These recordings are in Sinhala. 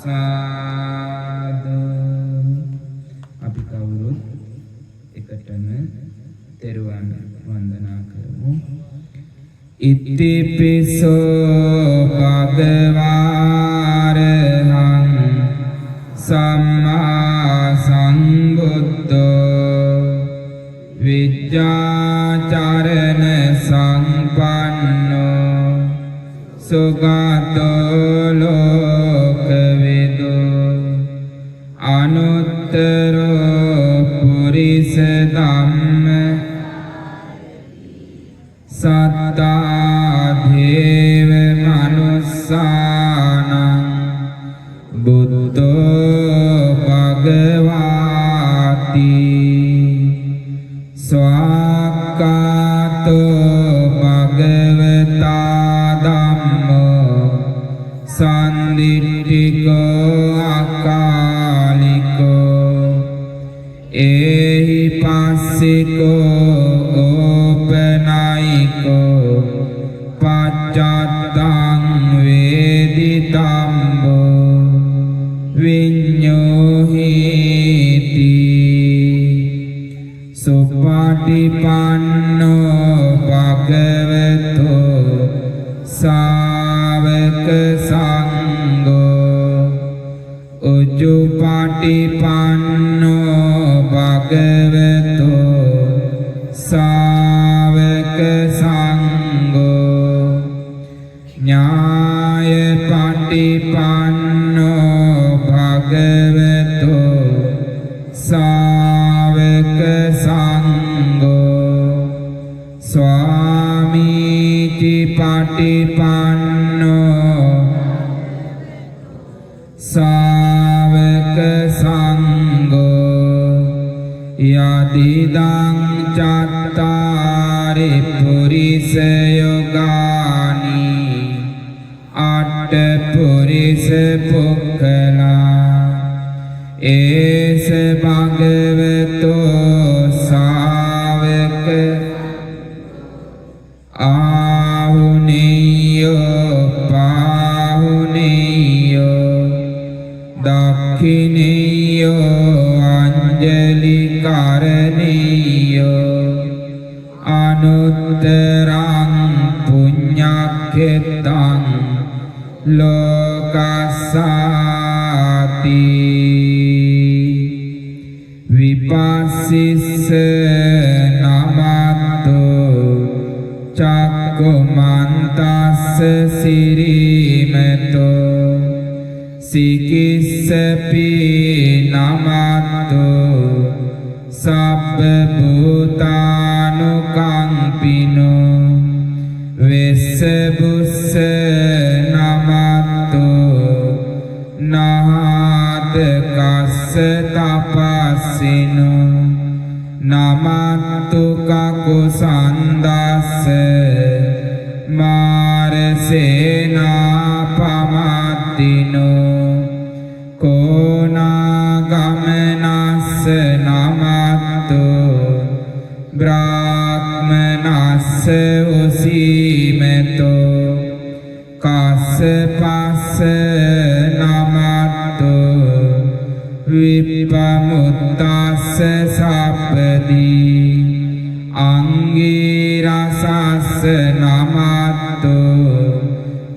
සාදු. අපි කවුරුත් එකටම තෙරුවන් වන්දනා කරමු. ඉතිපිසෝ භගවාරහං සම්මා සම්බුද්ධෝ විජ්ජාචරණ සංපන්නෝ සුගතෝ ලෝකවිදු අනුත්තරෝ පුරිස ධම්ම සත්තා දේව මනුස්සානං බුද්ධෝ භගවාති. ස්වාක්ඛාතෝ භගවතා ධම්මෝ සන්දිට්ඨිකෝ අකාලිකෝ ඒහි පස්සිකෝ ඕපනයිකෝ පච්චත්තං වේදිතම්බෝ විඤ්ඤෝහීති. සුපටිපන්නෝ භගවතෝ ශාවක සංඝෝ උජුපටිපන්නෝ භගවතෝ ශාවක සංඝෝ ඥායපටිපන්නෝ භගවතෝ ශාවක සංඝෝ ස්වාමීචි පටිපන්නෝ ශාවක සංඝෝ. යදිදං චත්තාරි පුරිස යොගානි අට්ඨ පුරිස පුක්ඛලා ඒස භගවතෝ ශාවක ආහුනේයෝ පාහුනේයෝ දක්ඛිනේයෝ අංජලි කරණීයෝ අනුත්තරං පුඤ්ඤක්ඛෙත්තං ලෝකස්සාති. විපස්සිස්ස නමත්තෝ චක්කුමන්තස්ස සිරීමතෝ සිකිස්සපි නමත්තෝ සබ්බ භූතානුකම්පිනෝ වෙස්ස බුස්ස නමත්තෝ නාත කස්ස තපස්සිනෝ නමත්තු කකුසන්දස්ස මාරසේනා පමත්තිනෝ කෝනාගමනස්ස නමත්තෝ බ්‍රාහ්මනස්ස උසීමතෝ කස්ස පස්ස නමත්තෝ විප්පමුත්තස්ස සප්පදී අංගී රසස්ස නමත්තෝ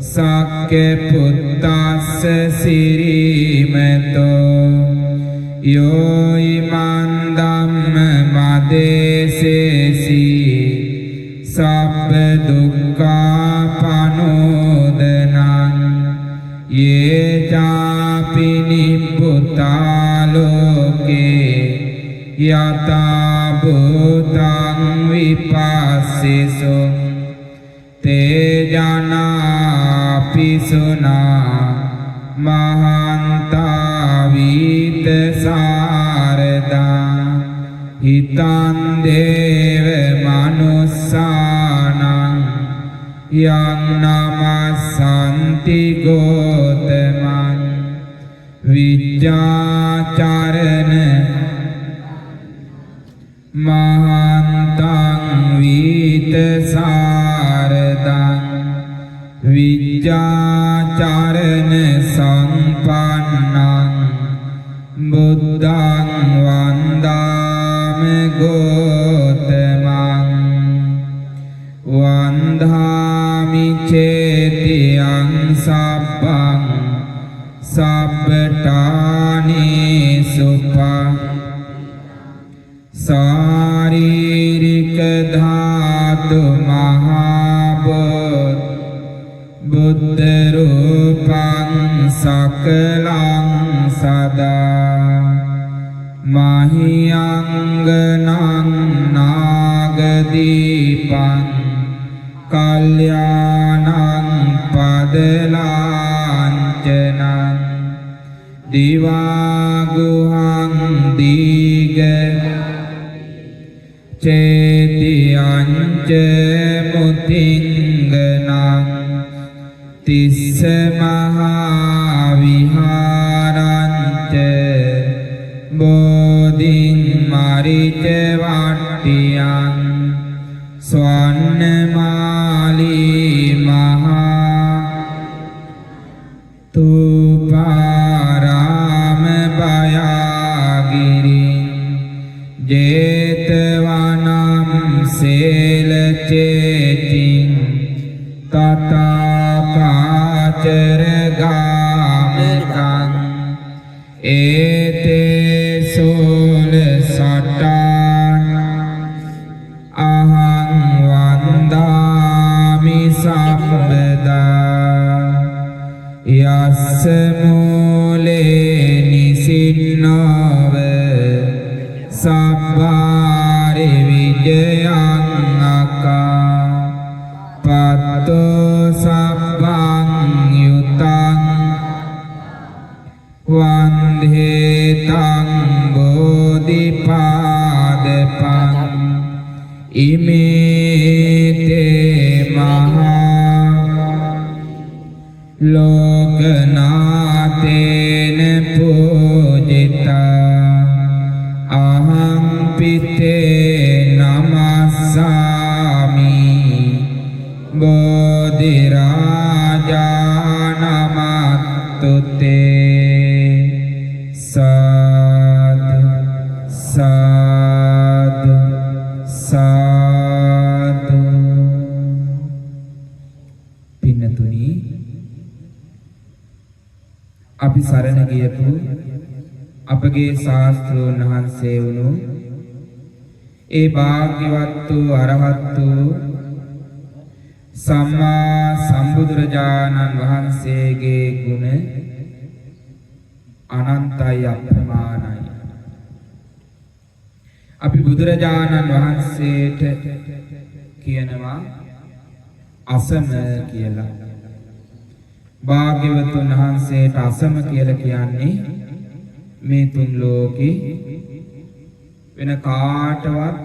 සක්ක පුත්තස්ස සිරීමතෝ. යෝ ඉමං ධම්ම මදේසේසි සබ්බ දුක්ඛා පනෝදනං යේ චාපි නිබ්බුතා ලෝකේ යතා භූතං විපස්සිසුං තේ ජනාපිසුනා මහන්තා වීත සාරදා හිතං දේව මනුස්සානං යං නමස්සන්ති ගෝතමං විජ්ජාචරණ මහන්තං වීත සාරදං විජ්ජාචරණ සං සම්පන්නං බුද්ධං වන්දාම ගෝතමං වන්දාමි චේතියං සබ්බං සබ්බටානි සුපා ශාරීරික ධාතු මහා බුද්ධ රූපං සකලං සදා මහියංගනං නාගදීපං කල්යාණං පදලාංචනං දිවාගුහං දීග චේතියංච මුතිංගනං තිස්ස මහා විහාරංච බෝධින් මරිච වට්ටියං ස්වර්ණමාලී මහා තූපාරාම බයාගිරින් ජේතවනම් සේල චේතින් තථාකාචර ගාමකං ඒතේ සෝල සට්ඨාන අහං වන්දාමි සම්බදා යස්ස මූලේ නිසින්නව සබ්බාරි විජයං අකා පත්තෝ සබ්බං යුතං වන්දේ තං බෝධිපාදපං ඉමේ තේ මහා ලෝකනාථේන පූජිතා අහං පිතේ නමස්සාමි බෝධි රාජා නමත්තු තේ. සාදු සාදු සාදු. පින්නතුනි, අපි සරණ ගියපු අපගේ ශාස්ත්‍රූන් වහන්සේ වුණු ඒ භාග්‍යවත් වූ අරහත් වූ සම්මා සම්බුදුරජාණන් වහන්සේගේ ගුණ අනන්තයි, අප්‍රමාණයි. අපි බුදුරජාණන් වහන්සේට කියනවා අසම කියලා. භාග්‍යවතුන් වහන්සේට අසම කියලා කියන්නේ මේ තුන් ලෝකේ වෙන කාටවත්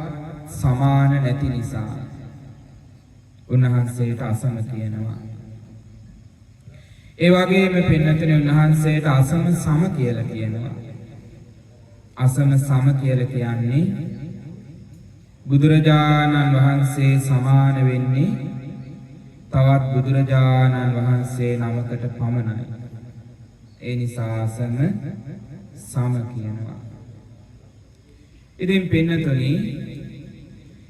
සමාන නැති නිසා උන්වහන්සේට අසම කියනවා. ඒ වගේම පින්නතුනේ, උන්වහන්සේට අසම සම කියලා කියනවා. අසම සම කියලා කියන්නේ බුදුරජාණන් වහන්සේ සමාන වෙන්නේ තවත් බුදුරජාණන් වහන්සේ නමකට පමණයි. ඒ නිසා අසම සම කියනවා. ඉතින් පින්නතුනි,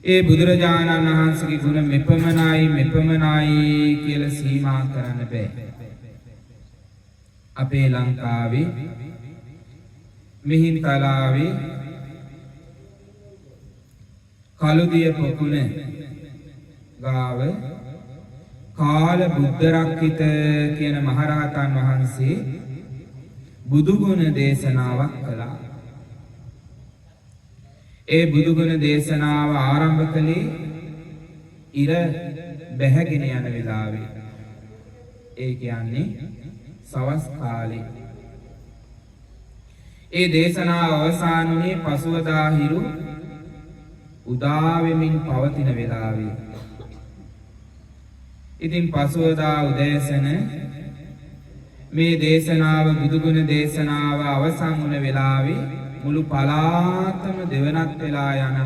ඒ බුදුරජාණන් වහන්සේගේ ගුණ මෙපමණයි මෙපමණයි කියලා සීමා කරන්න බෑ. අපේ ලංකාවේ මිහින්තලාවේ කළුදිය පොකුණ ගාව කාල බුද්ධ රක්ඛිත කියන මහරහතන් වහන්සේ බුදුගුණ දේශනාවක් කළා. ඒ බුදුගුණ දේශනාව ආරම්භ කළේ ඉර බැහැගෙන යන වෙලාවේ. ඒ කියන්නේ සවස් කාලේ. ඒ දේශනාව අවසන් වුණේ පසුවදා හිරු උදා වෙමින් පවතින වෙලාවේ. ඉතින් පසුවදා උදෑසන මේ දේශනාව, බුදුගුණ දේශනාව අවසන් වුණ වෙලාවේ මුළු පළාතම දෙවනත් වෙලා යන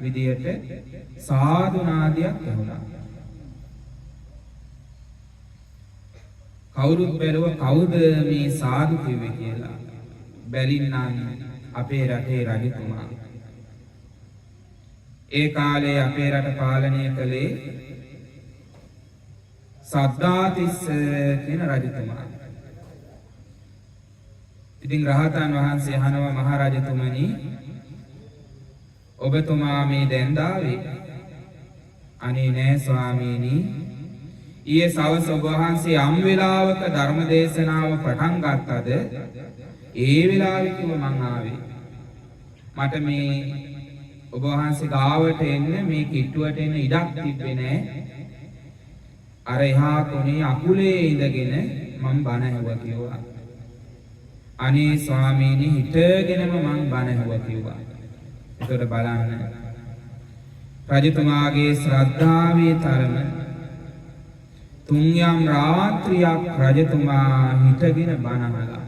විදියට සාදු නාදයක් ඇහුණා. කවුරුත් බැලුව කවුද මේ සාදු කිව්වේ කියලා. බැලින්නම් අපේ රටේ රජතුමා. ඒ කාලේ අපේ රට පාලනය කළේ සද්ධාතිස්ස කියන රජතුමා. ඉතින් රහතන් වහන්සේ අහනවා, මහරජතුමනි, ඔබතුමා මේ දැන් දාවේ? අනේ නෑ ස්වාමීනි, ඊයේ සවස ඔබ වහන්සේ යම් වෙලාවක ධර්ම දේශනාව පටන් ගත්තද ඒ වෙලාවේ කිව්ව මං ආවේ. මට මේ ඔබ වහන්සේ ගාවට එන්න, මේ කිට්ටුවට එන්න ඉඩක් තිබ්බේ නෑ. අර එහා කොනේ අකුලේ ඉඳගෙන මං බණ ඇහුවා කිව්වා. අනේ ස්වාමීනි, හිටගෙනම මං බණ ඇහුවා කිව්වා. එතකොට බලන්න රජතුමාගේ ශ්‍රද්ධාවේ තරම. තුන් යම් රාත්‍රියක් රජතුමා හිටගෙන බණ අහලා.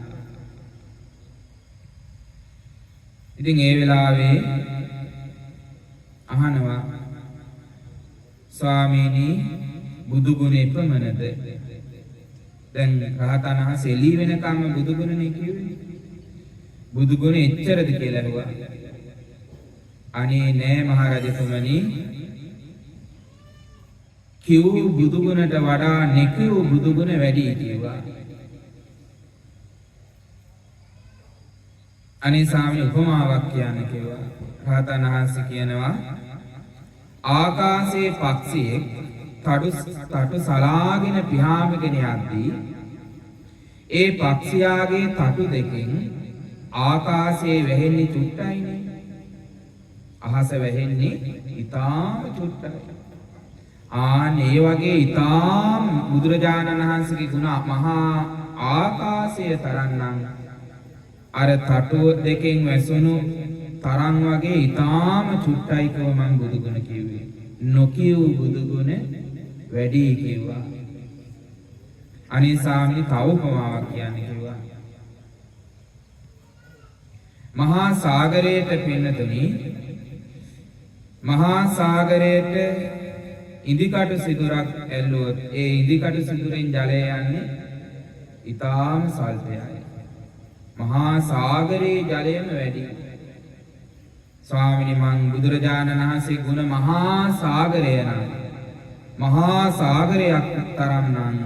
ඉතින් ඒ වෙලාවේ අහනවා, ස්වාමීනි, බුදු ගුණ එපමණද? දැන් රහතන් වහන්සේ එළි වෙනකම්ම බුදු ගුණනේ කිව්වේ. බුදු ගුණ එච්චරද කියලා ඇහුවා. අනේ නෑ මහරජතුමනි, කිව් බුදු ගුණට වඩා නිකිව් බුදු ගුණ වැඩි කිව්වා. අනේ ස්වාමී, උපමාවක් කියන්න කිව්වා. රහතන් වහන්සේ කියනවා, ආකාශයේ පක්ෂියෙක් තඩු තටු සලාගෙන පියාඹගෙන යද්දී ඒ පක්ෂියාගේ තටු දෙකෙන් ආකාශයේ වැහෙන්නේ චුට්ටයිනේ. අහස වැහෙන්නේ ඊටාම චුට්ටයි. ආන් ඒ වගේ ඊටාම බුදුරජාණන් වහන්සේගේ ගුණ මහා ආකාශය තරම්නම් අර තටුව දෙකෙන් වැසුණු තරම් වගේ ඊටාම චුට්ටයි කිව්ව මං බුදු ගුණ කිව්වේ. නොකියු බුදු ගුණ වැඩි කිව්වා. අනේ ස්වාමීනි, තව උපමාවක් කියන්න කිව්වා. මහා සාගරයට පින්නතුනි, මහා සාගරයට ඉදිකටු සිදුරක් ඇල්ලුවොත් ඒ ඉදිකටු සිදුරෙන් ජලය යන්නේ ඊටාම සල්පයයි. මහා සාගරයේ ජලයම වැඩි. ස්වාමිනී, මං බුදුරජාණන් වහන්සේ ගුණ මහා සාගරය නම්, මහා සාගරයක් තරම් නම්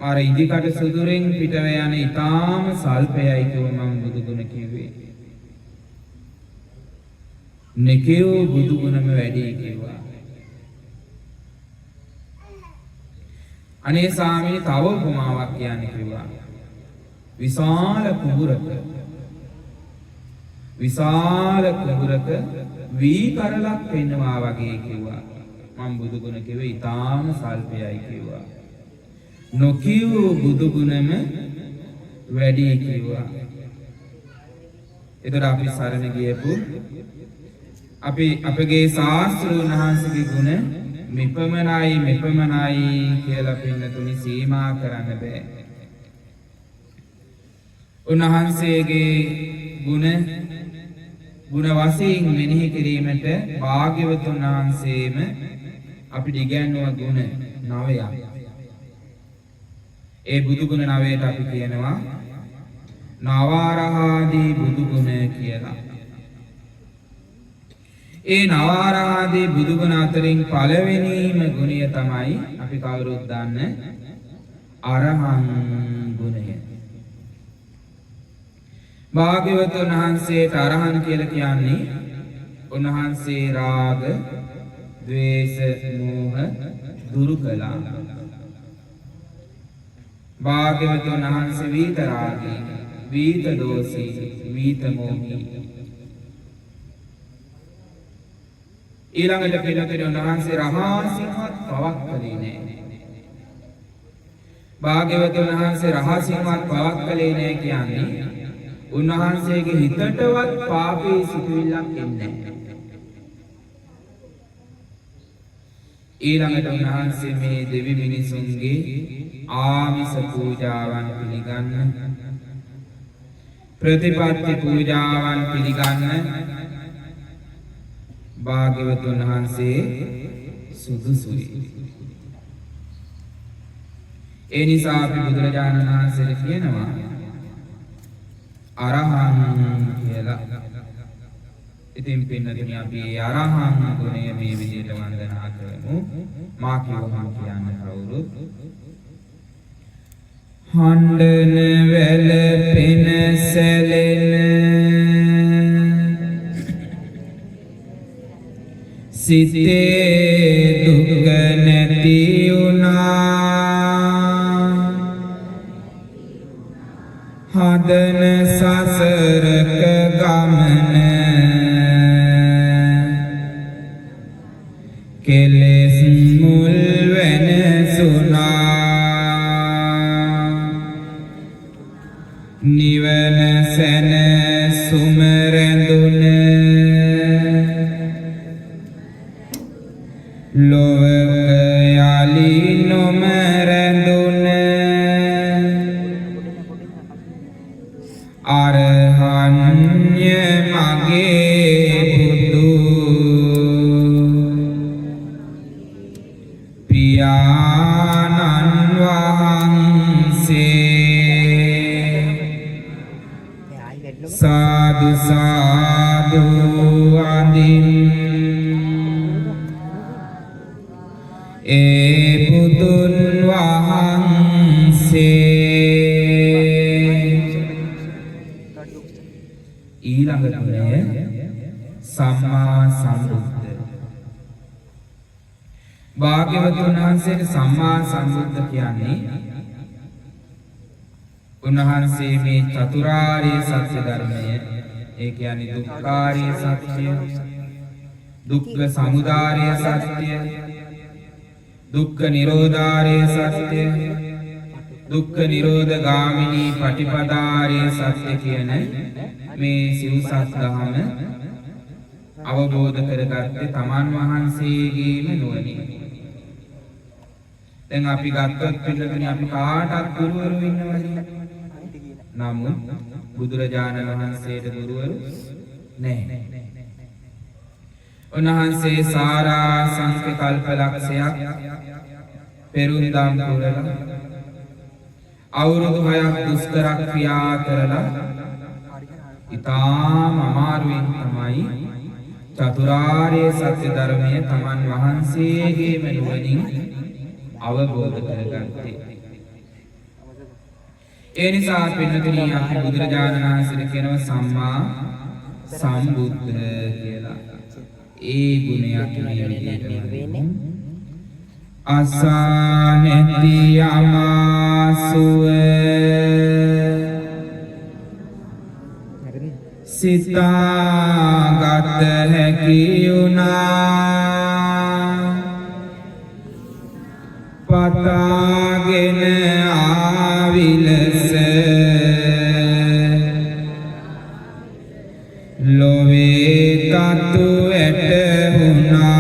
අර ඉදිකට සුදුරෙන් පිටව යන ඊටාම සල්පයයි කිව්ව මං බුදු ගුණ කිව්වේ. නිකියු බුදු ගුණම වැඩි කිව්වා. අනේ ස්වාමීනි, තව උපමාවක් කියන්න කිව්වා. විශාල කුඹුරක, විශාල කුඹුරක වී කරලක් පෙන්නවා වගේ කිව්වා. මං බුදු ගුණ කිව්වේ ඊටාම සල්පයයි කිව්වා. නොකියු බුදු ගුණම වැඩි කිව්වා. එතකොට අපි සරණ ගියපු අපි අපගේ ශාස්ත්‍රූන් වහන්සේගේ ගුණ මෙපමණයි මෙපමණයි කියලා පින්නතුනි සීමා කරන්න බෑ. උන්වහන්සේගේ ගුණ ගුණ වශයෙන් මෙනෙහි කිරීමට භාග්‍යවතුන් වහන්සේම අපිට ඉගැන්වුව ගුණ නවයක්. ඒ බුදු ගුණ නවයට අපි කියනවා නවාරහාදී බුදු ගුණ කියලා. ඒ නවාරහාදී බුදු ගුණ අතරින් පළවෙනිම ගුණය තමයි අපි කවුරුත් දන්න අරහං ගුණය. භාග්‍යවතුන් වහන්සේට අරහං කියලා කියන්නේ උන්වහන්සේ රාග, ද්වේෂ, මෝහ දුරු කළා. භාග්‍යවතුන් වහන්සේ වීත රාගී, වීත දෝෂී, වීත මෝහී. ඊළඟට පිළිතුරේ උන්වහන්සේ රහසින්වත් පවක් කළේ නෑ. භාග්‍යවතුන් වහන්සේ රහසින්වත් පවක් කළේ නෑ කියන්නේ උන්වහන්සේගේ හිතටවත් පාපී සිතුවිල්ලක් එන්නේ නෑ. ඊළඟට උන්වහන්සේ මේ දෙවි මිනිසුන්ගේ ආමිස පූජාවන් පිළිගන්න, ප්‍රතිපත්ති පූජාවන් පිළිගන්න භාග්‍යවතුන් වහන්සේ සුදුසුයි. ඒ නිසා අපි බුදුරජාණන් වහන්සේට කියනවා අරහං කියලා. ඉතින් පින්නතුනි, අපි ඒ අරහං ගුණය මේ විදිහට වන්දනා කරමු. මා කිව්වහම කියන්න කවුරුත්. හඬන වැළපෙන සැලෙන සිතේ දුක නැති වුණා. හදන සසරක ගමන කෙලෙස් මුල් වෙනසුනා. නිවන සැනසුම රැඳුන ලොවක යලි නොම රැඳුන අරහඤ්ඤ මගේ බුදු පියාණන් වහන්සේ. සාදු සාදු අඳින් ඒ බුදුන් වහන්සේ. ඊළඟ ගුණය සම්මා සම්බුද්ධ. භාග්‍යවතුන් වහන්සේට සම්මා සම්බුද්ධ කියන්නේ උන්වහන්සේ මේ චතුරාර්ය සත්‍ය ධර්මය, ඒ කියන්නේ දුක්ඛාරය සත්‍ය, දුක්ඛ සමුදාය සත්‍ය, දුක්ඛ නිරෝධාරය සත්‍ය, දුක්ඛ නිරෝධ ගාමිනී පටිපදාරය සත්‍ය කියන මේ සිව්සත් දහම අවබෝධ කරගත්තේ තමන් වහන්සේගේම නුවණින්. දැන් අපි ගත්තොත් පිළිතුරේ අපි කාටත් ගුරුවරු ඉන්නවනේ. නමුත් බුදුරජාණන් වහන්සේට ගුරුවරු නැහැ. උන්වහන්සේ සාරා සංඛ්‍ය කල්පලක්ෂයක් පෙරුම්දම් පුරලා, අවුරුදු 6ක් දුෂ්කර ක්‍රියා කරලා, ඉතාම අමාරුවෙන් තමයි චතුරාර්ය සත්‍ය ධර්මය තමන් වහන්සේගේම නුවණින් අවබෝධ කරගත්තේ. ඒ නිසා පින්නතුනි, අපි බුදුරජාණන් වහන්සේට කියනවා සම්මා සම්බුද්ධ කියලා. ඒ ගුණයක් මේ විදිහට වඩමු. අසා නැති අමාසුව සිතාගත හැකි වුණා. පතාගෙන ආවිලස ලොවේ තතු වැටහුණා.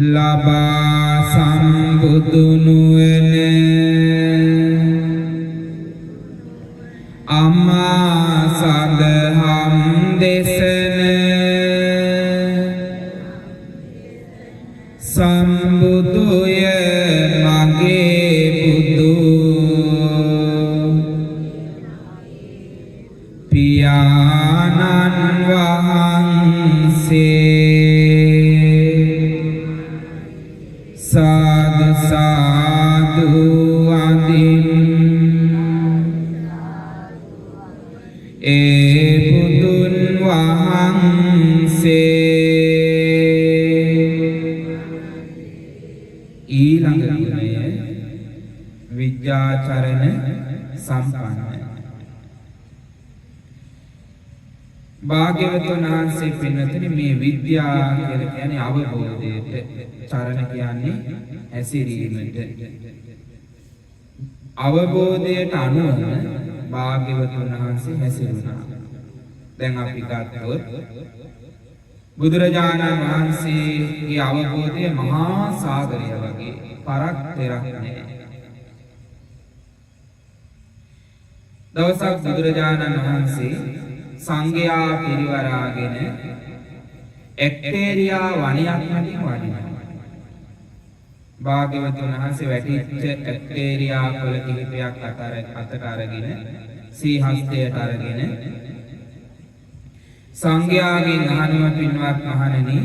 ලබා සම්බුදු නුවණ අමා සදහම් දෙසන සම්බුදුය මගේ බුදු පියාණන් වහන්සේ. සාදු සාදු අඳින් ඒ බුදුන් වහන්සේ. ඊළඟ ගුණය විද්‍යාචරණ සම්පන්න. භාග්‍යවතුන් වහන්සේ පින්වතුනි, මේ විද්‍යා කියලා කියන්නේ අවබෝධයට, චරණ කියන්නේ හැසිරීමට. අවබෝධයට අනුවම භාග්‍යවතුන් වහන්සේ හැසිරුණා. දැන් අපි ගත්තොත් බුදුරජාණන් වහන්සේගේ අවබෝධය මහා සාගරය වගේ පරක් තෙරක් නෑ. දවසක් බුදුරජාණන් වහන්සේ සංඝයා පිරිවරාගෙන එක්ටේරියා වනයක් මැදින් වඩිනවා. භාග්‍යවතුන් වහන්සේ වැටිච්ච ඇක්ටේරියා කොළ කිහිපයක් අතට අරගෙන සීහස්තයට අරගෙන සංඝයාගෙන් අහනවා, පින්වත් මහණෙනි,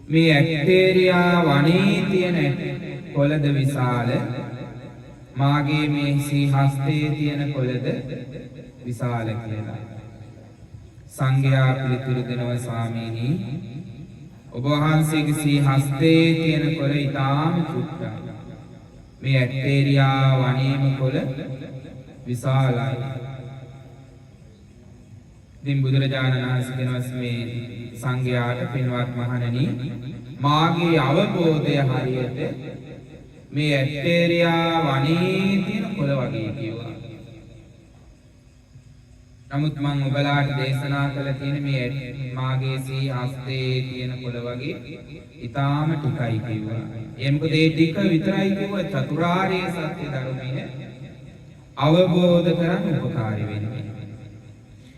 මේ ඇක්ටේරියා වනයේ තියෙන කොළද විශාල, මාගේ මේ සීහස්තයේ තියෙන කොළද විශාල කියලා. සංඝයා පිළිතුරු දෙනවා, ස්වාමීනි, ඔබ වහන්සේගේ සීහස්තයේ තියෙන කොළ ඉතාම චුට්ටයි. මේ ඇක්ටේරියා වනයේම කොළ විශාලයි. ඉතින් බුදුරජාණන් වහන්සේ කියනවා මේ සංඝයාට, පින්වත් මහණෙනි, මාගේ අවබෝධය හරියට මේ ඇක්ටේරියා වනයේ තියෙන කොළ වගේ කිව්වා. නමුත් මං ඔබලාට දේශනා කළ තියෙන මේ මාගේ සී හස්තයේ තියෙන කොළ වගේ ඉතාම ටිකයි කිව්වා. ඒ මොකද ඒ ටික විතරයි කිව්වා චතුරාර්ය සත්‍ය ධර්මය අවබෝධ කරගන්න උපකාරී වෙන්නේ.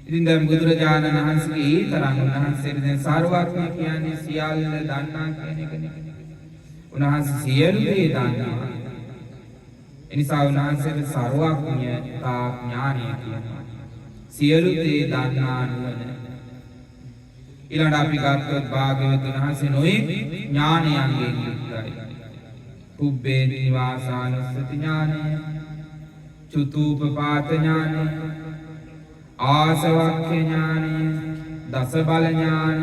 ඉතින් දැන් බුදුරජාණන් වහන්සේගේ ඒ තරම් උන්වහන්සේට දැන් සාරවත්ඥ කියන්නේ සියල්ල දන්නා කියන එකනේ. උන්වහන්සේ සියලු දේ දන්නවා. එනිසා උන්වහන්සේට සර්වඥතා ඥානය කියනවා. සියලු දේ දන්නා නුවණ. ඊළඟට අපි ගත්තොත් භාග්‍යවතුන් වහන්සේ නොයෙක් ඥානයන්ගෙන් යුක්තයි. පුබ්බේ නිවාසානුස්සති ඥානය, චුතූපපාත ඥානය, ආසවක්ඛ්‍ය ඥානය, දස බල ඥාන,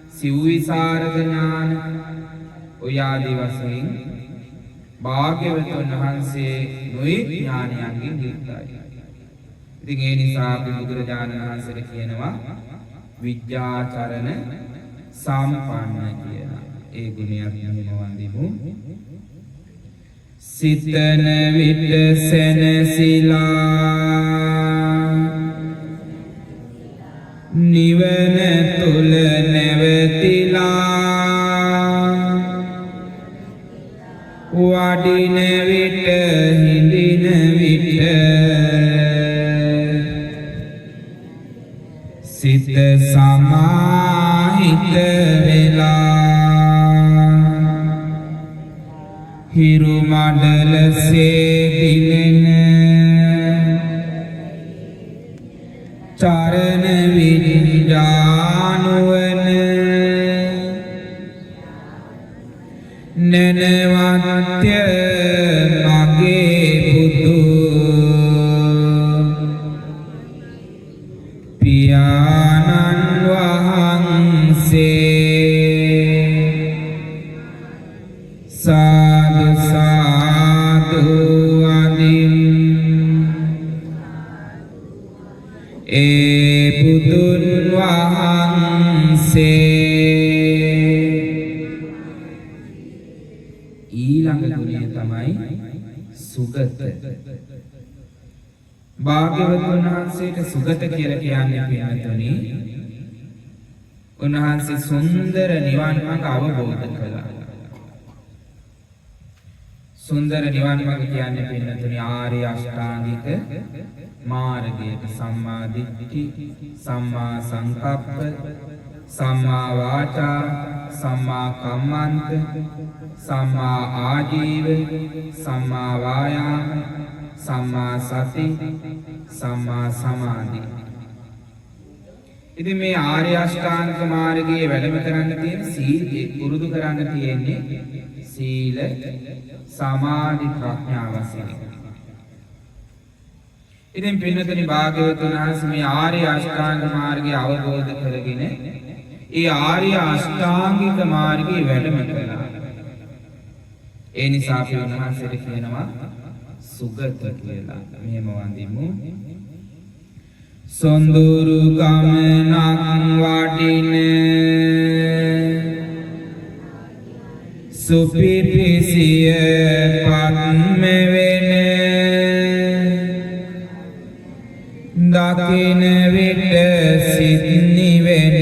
සිව් විසරද ඥාන, ඔය ආදී වශයෙන් භාග්‍යවතුන් වහන්සේ නොයෙක් ඥානයන්ගෙන් යුක්තයි. ඉතින් ඒ නිසා අපි බුදුරජාණන් වහන්සේට කියනවා විද්‍යාචරණ සම්පන්න කියලා. ඒ ගුණයක් මෙහෙම වඳිමු. සිතන විට සැනසිලා නිවන තුල නැවතිලා වඩින විට හිඳින විට සිත සමාහිත වෙලා හිරු මඩලසේ දිලෙන චරණ විඤ්ඤාණුවන නැනවත්ය මගේ බුදු පියාණන් වහන්සේ. සාදු සාදු වඳින් ඒ බුදුන් වහන්සේ. ඊළඟ ගුණය තමයි සුගත. භාග්‍යවතුන් වහන්සේට සුගත කියලා කියන්නේ පින්වතුනි, උන්වහන්සේ සුන්දර නිවන් මඟ අවබෝධ කළා. සුන්දර නිවන් මඟ කියන්නේ පින්වතුනි ආර්ය අෂ්ටාංගික මාර්ගයට සම්මා දිට්ඨි, සම්මා සංකප්ප, සම්මා වාචා, සම්මා කම්මන්ත, සම්මා ආජීව, සම්මා වායාම, සම්මා සති, සම්මා සමාධි. ඉතින් මේ ආර්ය අෂ්ටාංගික මාර්ගයේ වැඩම කරන්න තියෙන සීලය පුරුදු කරන්න තියෙන්නේ සීල, සමාධි, ප්‍රඥා වශයෙන්. ඉතින් පින්වතුනි, භාග්‍යවතුන් වහන්සේ මේ ආර්ය අෂ්ටාංග මාර්ගය අවබෝධ කරගෙන ඒ ආර්ය අෂ්ටාංගික මාර්ගයේ වැඩම කළා. ඒ නිසා අපි උන්වහන්සේට කියනවා සුගත කියලා. මෙහෙම වඳිමු. සොඳුරු ගමනක් වඩින සුපිපිසිය පත්ම වෙන දකින විට සිත් නිවෙන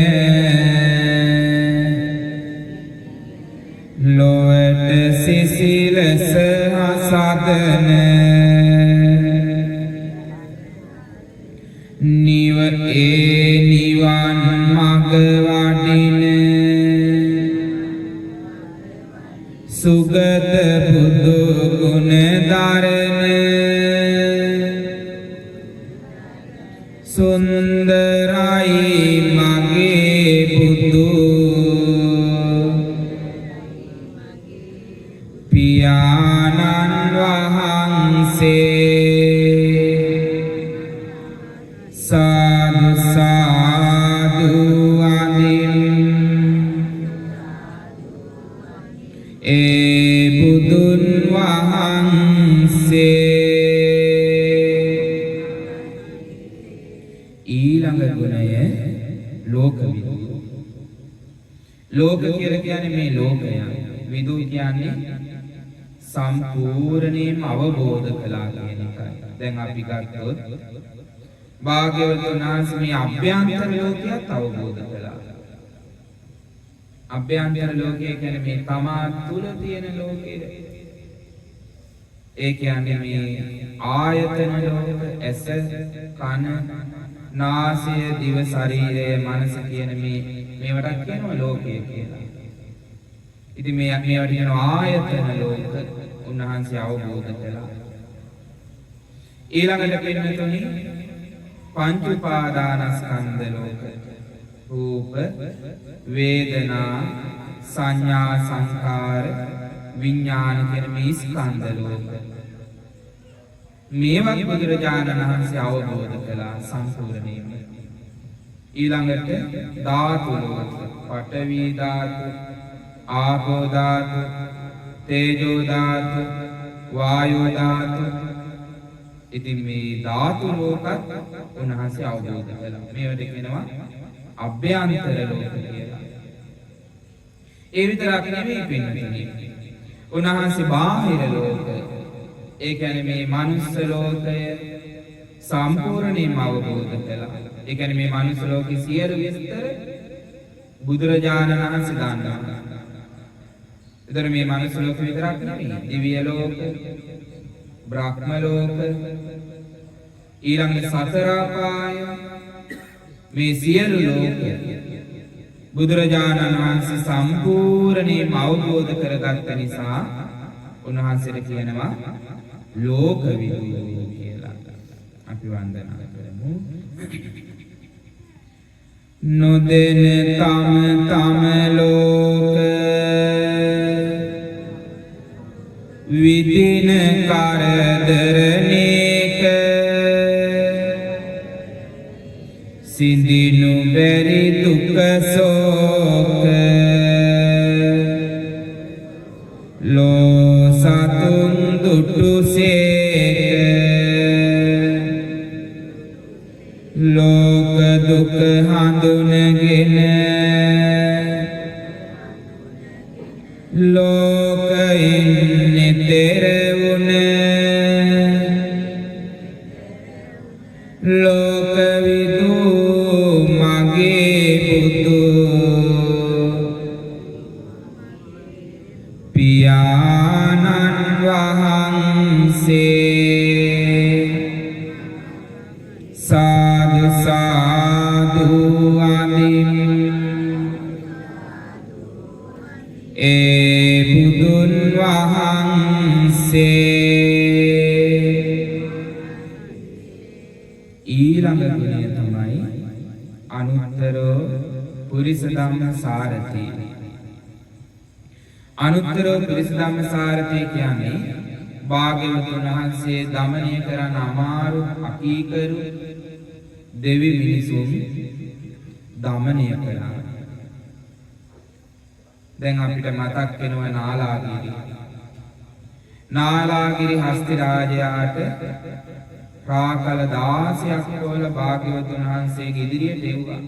ලොවට සිසිලස හසදන නිව ඒ නිවන් මඟ වඩින. සරණ සුන්දරයි මගේ බුදු පියාණන් වහන්සේ. සාදු සාදු අදින් ඒ බුදුන් වහන්සේ. ඊළඟ ගුණය ලෝකවිදු. ලෝක කියලා කියන්නේ මේ ලෝකයන්. විදු කියන්නේ සම්පූර්ණයෙන්ම අවබෝධ කළා කියන එකයි. දැන් අපි ගත්තොත් භාග්‍යවතුන් වහන්සේ මේ අභ්‍යන්තර ලෝකයත් අවබෝධ කළා. අභ්‍යන්තර ලෝකය කියන්නේ මේ තමා තුල තියෙන ලෝකය. ඒ කියන්නේ මේ ආයතන ලෝක, ඇස, කන, නාසය, දිව, ශරීරය, මනස කියන මේ මේවටත් කියනවා ලෝකය කියලා. ඉතින් මේවට කියනවා ආයතන ලෝක. උන්වහන්සේ අවබෝධ කළා. ඊළඟට පින්නතුනි පංච උපාදානස්කන්ධ ලෝක, රූප, වේදනා, සංඥා, සංකාර, විඥාන කියන මේ ස්කන්ධ ලෝක. මේවත් බුදුරජාණන් වහන්සේ අවබෝධ කළා සම්පූර්ණයෙන්ම. ඊළඟට ධාතු ලෝක, පඨවි ධාතු, ආපෝ ධාතු, තේජෝ ධාතු, වායෝ ධාතු. ඉතින් මේ ධාතු ලෝකත් උන්වහන්සේ අවබෝධ කළා. මේවට කියනවා අභ්‍යන්තර ලෝක කියලා. ඒ විතරක් නෙමෙයි පින්නතුනි. උන්වහන්සේ බාහිර ලෝක, ඒ කියන්නේ මේ මනුස්ස ලෝකය සම්පූර්ණයෙන්ම අවබෝධ කළා. ඒ කියන්නේ මේ මනුස්ස ලෝකේ සියලු විස්තර බුදුරජාණන් වහන්සේ දන්නවා. ඒතර මේ මනුස්ස ලෝක විතරක් නෙමෙයි, දිව්‍ය ලෝක, බ්‍රහ්ම ලෝක, ඊළඟ සතර අපාය, මේ සියලු ලෝක බුදුරජාණන් වහන්සේ සම්පූර්ණයෙන්ම අවබෝධ කරගත්ත නිසා උන්වහන්සේට කියනවා ලෝකවිදු කියලා. අපි වන්දනා කරමු. නොදෙන තම තම ලෝක විදින කරදරනේක සිඳිනු බැරි දුක සෝක ලෝ සතුන් දුටු සේක ලෝක දුක හඳුනගෙන ලෝකයින් නිතර වුණ ලෝකවිදු මගේ බුදු පියාණන් වහන්සේ. සාදු සාදු අදින් ඒ බුදුන් වහන්සේ. ඊළඟ ගුණය තමයි අනුත්තරෝ පුරිස ධම්ම සාරති. අනුත්තරෝ පුරිස ධම්ම සාරති කියන්නේ භාග්‍යවතුන් වහන්සේ දමනය කරන්න අමාරු අකීකරු දෙවි මිනිසුන් දමනය කළා. දැන් අපිට මතක් වෙනවා නාලාගිරි. නාලාගිරි හස්ති රාජයාට රාකල 16ක් කොල භාග්‍යවතුන් වහන්සේගේ ඉදිරියට එව්වා.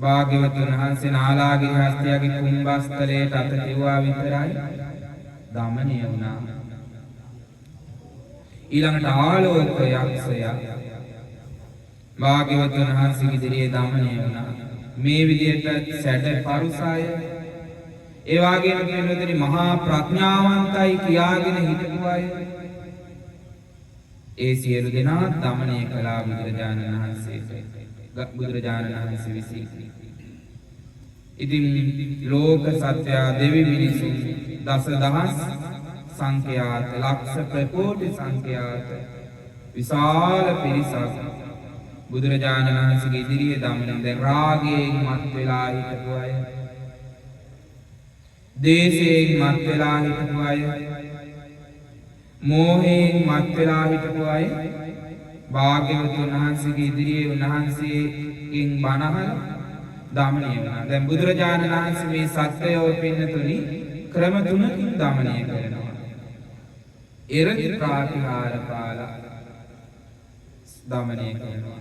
භාග්‍යවතුන් වහන්සේ නාලාගිරි හස්තියාගේ කුම්භස්තලයට අත තියුවා විතරයි දමනය වුණා. ඊළඟට ආලෝක යක්ෂයා භාග්‍යවතුන් වහන්සේගේ ඉදිරියේ දමනය වුණා. මේ විදිහට සැඩ පරුසය, ඒ වගේම පින්වතුනි මහා ප්‍රඥාවන්තයි කියාගෙන හිටපු අය, ඒ සියලු දෙනා දමනය කළා බුදුරජාණන් වහන්සේට, බුදුරජාණන් වහන්සේ විසින්. ඉතින් ලෝක සත්වයා දෙවි මිනිසුන් දසදහස් සංඛ්‍යාත, ලක්ෂ ප්‍රකෝටි සංඛ්‍යාත විශාල පිරිසක් බුදුරජාණන් වහන්සේගේ ඉදිරියේ දමන. දැන් රාගයෙන් මත් වෙලා හිටපු අය, දේශයෙන් මත් වෙලා හිටපු අය, මෝහයෙන් මත් වෙලා හිටපු අය භාග්‍යවතුන් වහන්සේගේ ඉදිරියේ උන්වහන්සේගෙන් බණ අහලා දමනය වුණා. දැන් බුදුරජාණන් වහන්සේ මේ සත්‍යය පින්නතුනි ක්‍රම තුනකින් දමනය කරනවා. එරදි ප්‍රාතිහාර පාලා දමනය කරනවා.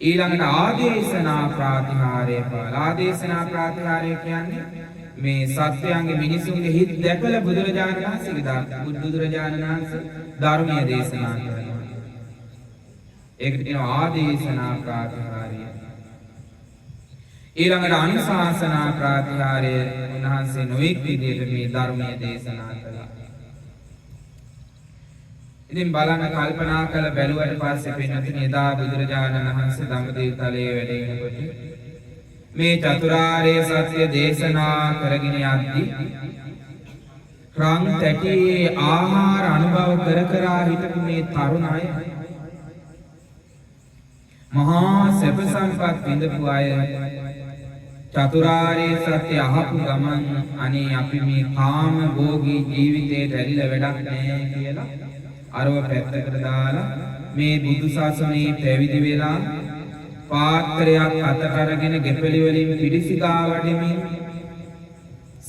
ඊළඟට ආදේශනා ප්‍රාතිහාරය පාලා. ආදේශනා ප්‍රාතිහාරය කියන්නේ මේ සත්‍යයන්ගේ මිනිසුන්ගේ හිත් දැකලා බුදුරජාණන් වහන්සේගේ බුදුරජාණන් වහන්සේ ධර්මයේ දේශනා කරනවා. ඒකට කියනවා ආදේශනා ප්‍රාතිහාරය. ඊළඟට අනුශාසනා ප්‍රාතිහාරය, උන්වහන්සේ නොයෙක් විදිහට මේ ධර්මයේ දේශනා කළා. ඉතින් බලන්න, කල්පනා කළ බැලුවට පස්සේ පින්වතුනි, එදා බුදුරජාණන් වහන්සේ දඹදිව් තලයේ වැඩ ඉනකොට මේ චතුරාර්ය සත්‍ය දේශනා කරගෙන යද්දී රන් තැටියේ ආහාර අනුභව කර කර හිටපු මේ තරුණ අය, මහා සැප සම්පත් විඳපු අය චතුරාර්ය සත්‍ය අහපු ගමන් අනේ අපි මේ කාම භෝගී ජීවිතේට ඇලිලා වැඩක් නෑ කියලා අරව පැත්තකට දාලා මේ බුදු සසුනේ පැවිදි වෙලා පාත්‍රයක් අතට අරගෙන ගෙපලි වලින් පිළිසිගා වඩමින්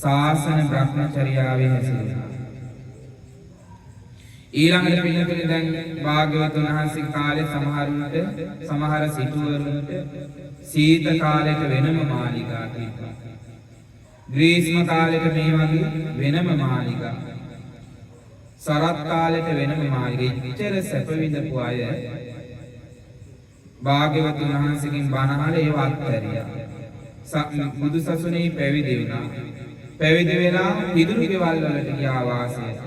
ශාසන බ්‍රහ්මචර්යාවේ හැසිරුණා. ඊළඟට පින්නතුනි, දැන් භාග්‍යවතුන් වහන්සේ කාලේ සමහරුන්ට, සමහර සිටුවරුන්ට සීත කාලෙට වෙනම මාලිගා තිබ්බා. ග්‍රීෂ්ම කාලෙට මේ වගේ වෙනම මාලිගා. සරත් කාලෙට වෙනම මාලිගා. එච්චර සැප විඳපු අය භාග්‍යවතුන් වහන්සේගෙන් බණ අහලා ඒව අත්හැරියා. බුදු සසුනේ පැවිදි වුණා. පැවිදි වෙලා පිදුරු ගෙවල් වලට ගියා වාසයට.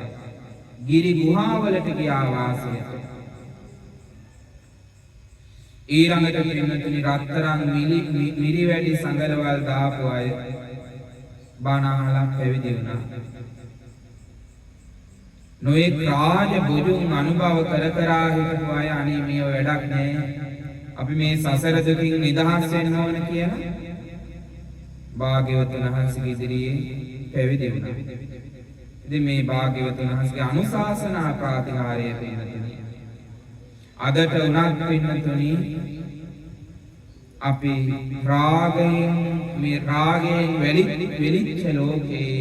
ගිරි ගුහා වලට ගියා වාසයට. ඊළඟට පින්නතුනි, රත්තරන් මිලි මිරි වැඩි සඟලවල් දාපු අය බණ අහලා පැවිදි වුණා. නොයෙක් රාජ බුදුන් අනුභව කර කර හිටපු අය අනේ මේව වැඩක් නෑ, අපි මේ සසර දුකින් නිදහස් වෙන්න ඕන කියලා භාග්‍යවතුන් වහන්සේගේ ඉදිරියේ පැවිදි වුණා. ඉතින් මේ භාග්‍යවතුන් වහන්සේගේ අනුශාසනා ප්‍රාතිහාර්ය පින්නතුනි, අදට උනත් පින්නතුනි, අපි රාගයෙන්, මේ රාගයෙන් වෙලිච්ච ලෝකේ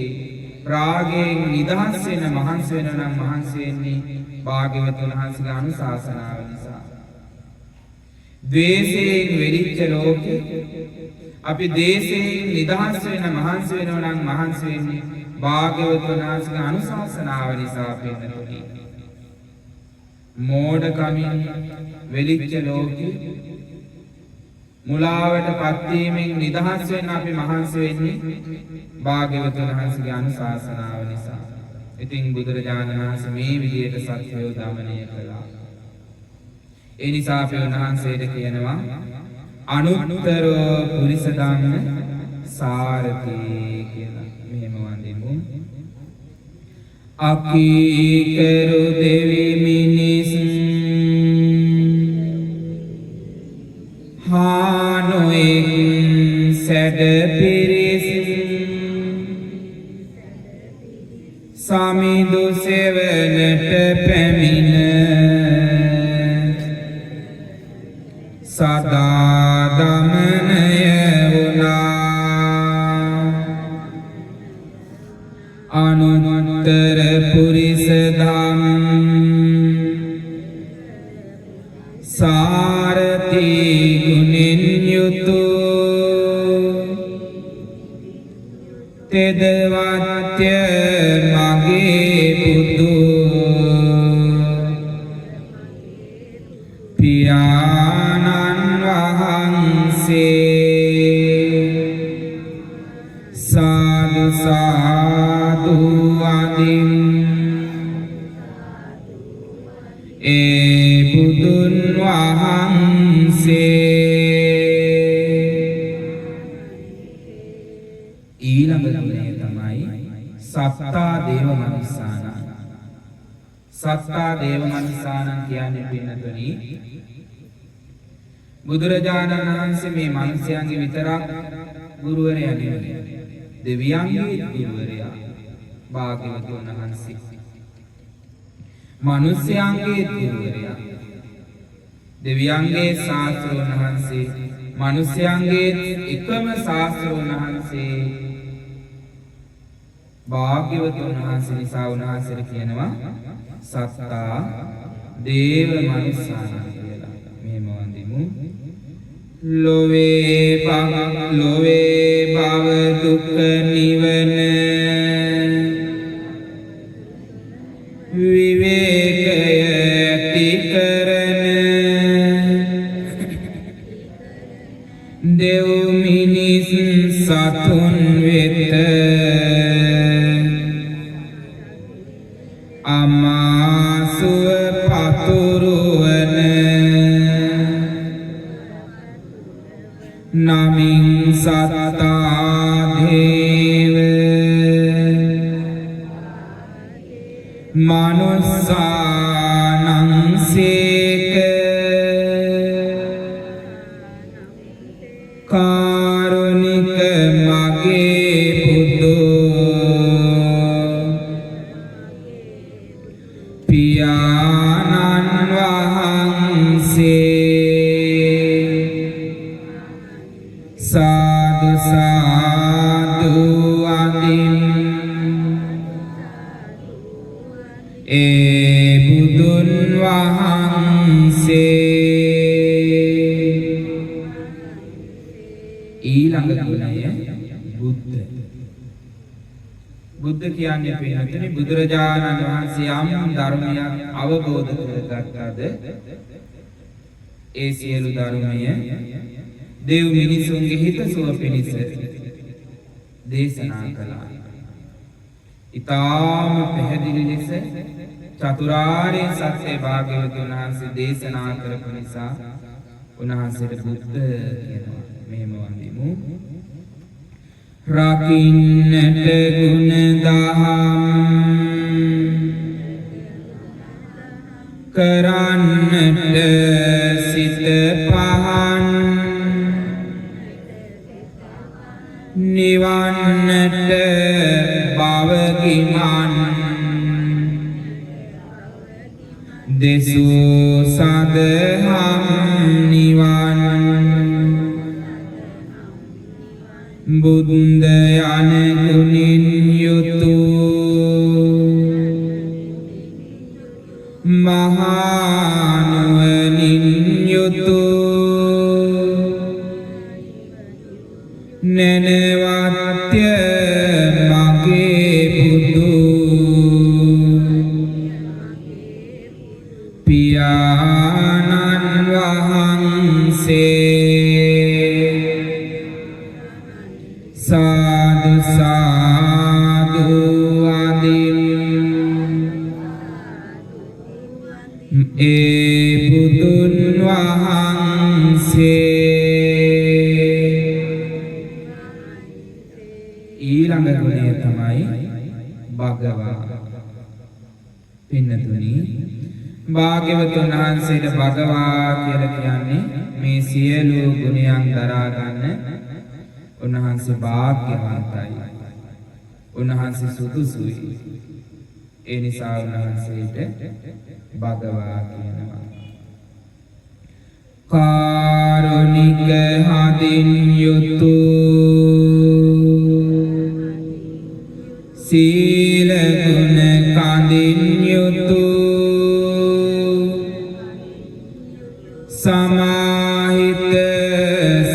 රාගයෙන් නිදහස් වෙන මහන්සි වෙන නම් මහන්සි වෙන්නේ භාග්‍යවතුන් වහන්සේගේ අනුශාසනාව නිසා. ද්වේෂයෙන් වෙලිච්ච ලෝකේ අපි ද්වේෂයෙන් නිදහස් වෙන මහන්සි වෙනවා නම් මහන්සි වෙන්නේ භාග්‍යවතුන් වහන්සේගේ අනුශාසනාව නිසා පින්නතුනි. මෝඩකමින් වෙලිච්ච ලෝකේ මුලාවට පත්වීමෙන් නිදහස් වෙන්න අපි මහන්සි වෙන්නේ භාග්‍යවතුන් වහන්සේගේ අනුශාසනාව නිසා. ඉතින් බුදුරජාණන් වහන්සේ මේ විදිහට සත්‍යය දමනය කළා. ඒ නිසා අපි උන්වහන්සේට කියනවා අනුත්තරෝ පුරිස ධම්ම සාරති කියලා. මෙහෙම වඳිමු. අකීකරු දෙවි මිනිස් හා නොඑක් සැඩ පිරිස් සමිඳු සෙවණට පැමිණ සදා දමනය වුණා. අනුත්තර පුරිස ධම් සාරති ගුණෙන් යුතු තෙදවත්ය මගේ බුදු පියාණන් වහන්සේ. සාදු සාදු අදින් ඒ බුදුන් වහන්සේ. ඊළඟ ගුණය තමයි සත්තා දේව මනුස්සානං. සත්තා දේව මනුස්සානං කියන්නේ පින්නතුනි, බුදුරජාණන් වහන්සේ මේ මනුස්සයන්ගේ විතරක් ගුරුවරයා නෙවෙයි, දෙවියන්ගේ ගුරුවරයා භාග්‍යවතුන් වහන්සේ. මනුස්සයන්ගේ ගුරුවරයා, දෙවියන්ගේ ශාස්ත්‍රූන් වහන්සේ, මනුස්සයන්ගේ එකම ශාස්ත්‍රූන් වහන්සේ භාග්‍යවතුන් වහන්සේ නිසා උන්වහන්සේට කියනවා සත්තා දේව මනුස්සානං කියලා. මෙහෙම වඳිමු. ලොවේ භව ලොවේ භව දුක නිවන විවේකය ඇති කරන දෙව් මිනිස් සතුන් වෙත අමා සුව පතුරවන නමින් සත්තා දේව මනුස්සානං සේක කාරුණික මගේ බුදු පියාණන් වහන්සේ. සාදු සාදු අදින් ඒ බුදුන් වහන්සේ. ඊළඟ ගුණය බුද්ධ. බුද්ධ කියන්නේ පින්නතුනි, බුදුරජාණන් වහන්සේ යම් ධර්මයක් අවබෝධ කරගත්තද ඒ සියලු ධර්මය දෙව් මිනිසුන්ගේ හිතසුව පිණිස දේශනා කළා. ඉතාම පැහැදිලි ලෙස චතුරාර්ය සත්‍ය භාග්‍යවතුන් වහන්සේ දේශනා කරපු නිසා උන්වහන්සේට බුද්ධ කියනවා. මෙහෙම වඳිමු. රකින්නට ගුණ දහම් කරන්නට සිත පහන් නිවන්නට භව ගිමන් දෙසූ සදහම් නිවන් බුද්ධ යන ගුණින් යුතු මහා නුවණින් යුතු නැනවත්ය මගේ බුදු පියාණන් වහන්සේ. සාදු සාදු අදින් ඒ බුදුන් වහන්සේ. ඊළඟ ගුණය තමයි භගවා. පින්නතුනි, භාග්‍යවතුන් වහන්සේට භගවා කියලා කියන්නේ මේ සියලු ගුණයන් දරා ගන්න උන්වහන්සේ භාග්‍යවන්තයි. උන්වහන්සේ සුදුසුයි. ඒ නිසා උන්වහන්සේට භගවා කියනවා. කාරුණික හදින් යුතු සීල ගුණ කඳින් යුතු සමාහිත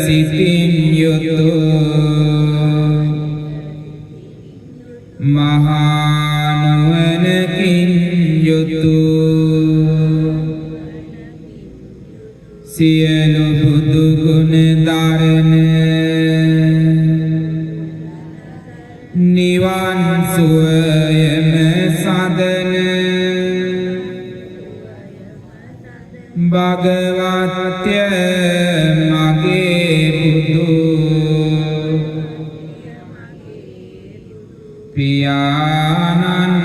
සිතින් යුතු මහා නුවණකින් යුතු සියලු බුදු ගුණ දරන නිවන් සුවයම සදන භගවත්ය මගේ බුදු පියාණන්.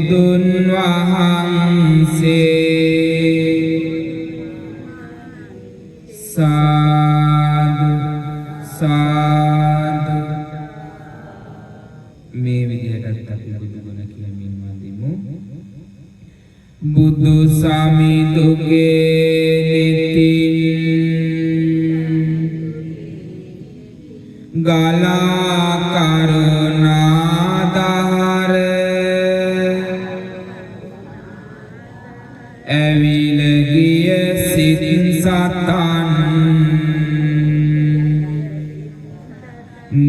බුදුන් වහන්සේ. සාදු සාදු. මේ විදිහටත් අපි බුදු ගුණ කියමින් වඳිමු. බුදු සමිඳුගේ නෙතින් ගලා කරුණා දහර ඇවිල ගිය සිත් සතන්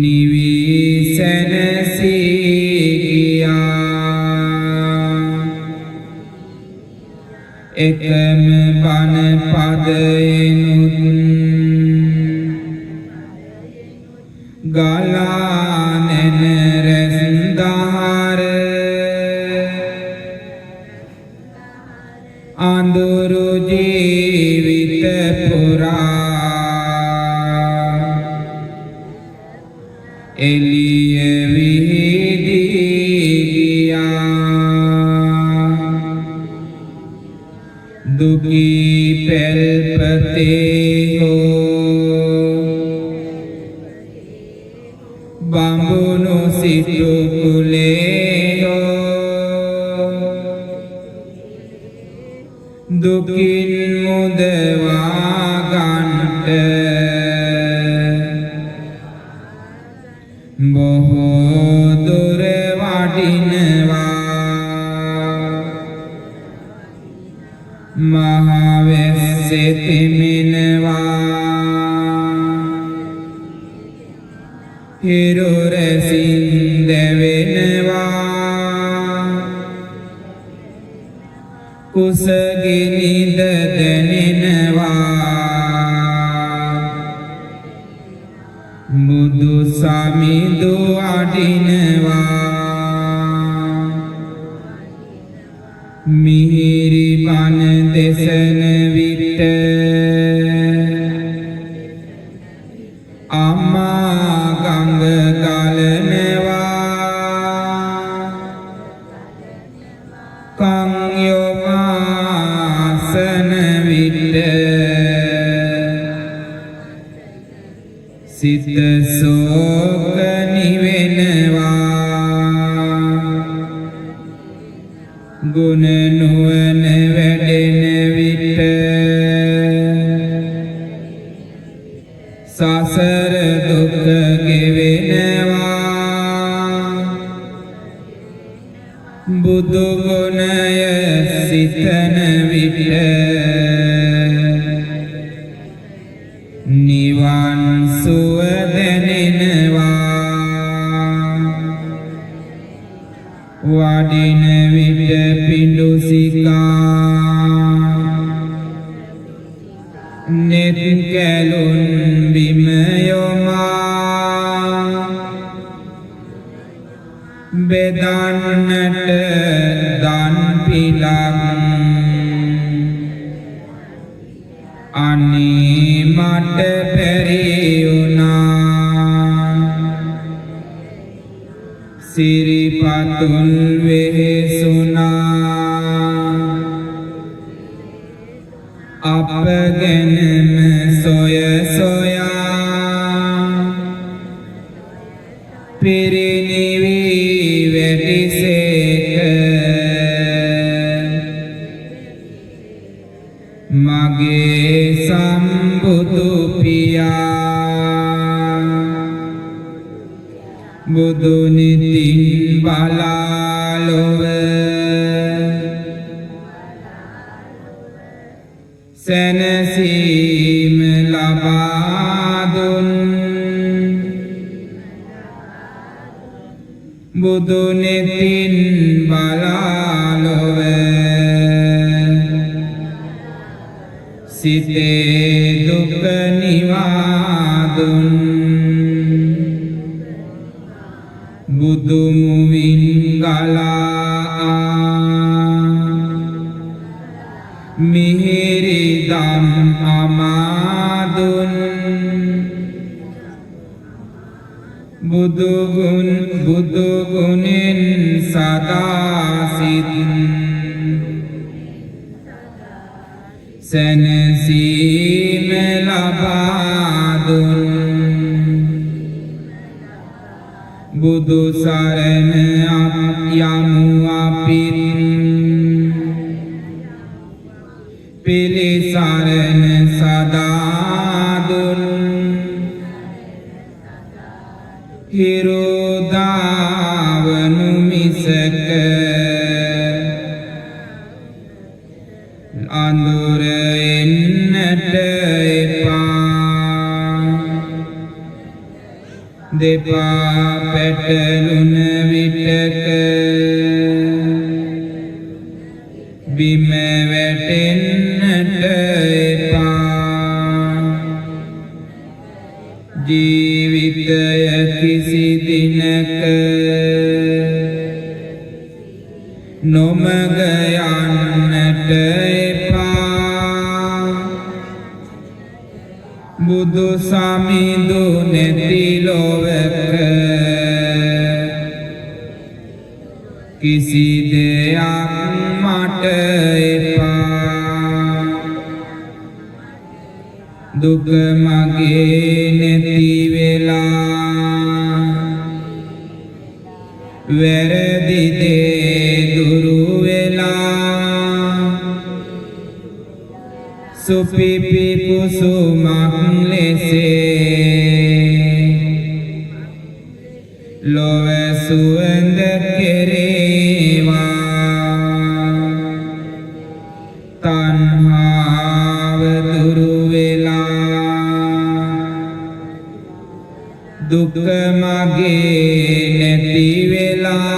නිවි සැනසී ගියා. එකම බණ පදයෙනුත් ගලා නැන රැස් දහර අඳුරු ජීවිත පුරා එළිය විහිදී ගියා. දුකී පෙල්පතේ හෝ බඹුණු සිටු කුලේ හෝ දුකින් මුදවා ගන්ට බොහෝ දුර වඩිනවා. මහ වැස්සේ තෙමෙනවා, හිරු රැසින් දැවෙනවා, කුසගිනිද දැනෙනවා. බුදු සමිඳු අඩිනවා, මිහිරි බණ දෙසන විට අමා ගඟ ගලනවා. කන් යොමාසන විට සිත ශෝක නිවෙනවා. ගුණ නුවණ වැඩෙන විට සසර දුක ගෙවෙනවා. බුදු ගුණය සිතන විට නිවන් සුව දැනෙනවා. වඩින විට පිඬු සිකා නෙත් කැලුන් බිම යොමා බෙදන්නට දන් පිලක් අනේ මට බැරි වුණා. සිරිපතුල් වෙහෙසුණා, අප ගැනම සොය සොයා පිරිනිවී වැඩිසේක. මගේ සම්බුදු පියා බුදුනිතින් බලා ලොව සැනසීම ලබා දුන්. බුදුනෙතින් බලා ලොව සිතේ දුක නිවා දුන්. බුදු මුවින් ගලා මිහිරි දම් අමාදුන්. බුදු ගුණ බුදු ගුණෙන් සදා සිත් සැනසීම ලබා දුන් බුදු සරණ යමු අපිත් පිළිසරණ සදා දුන් හිරුදාවනු මිසක අඳුර එන්නට එපා. දෙපා පැටලුන විටක බිම වැටෙන්නට එපා. ජීවිතය කිසි දිනක නොමග යන්නට එපා. බුදු සමිඳු නැති ලොවක කිසි දෙයක් මට එපා. දුක මගේ නැති වෙලා වැරදි දේ දුරු වෙලා සුපිපි කුසුමක් ලෙසේ ලොව සුවඳ කෙරේවා. තණ්හාව දුරු වෙලා දුක මගේ නැති වෙලා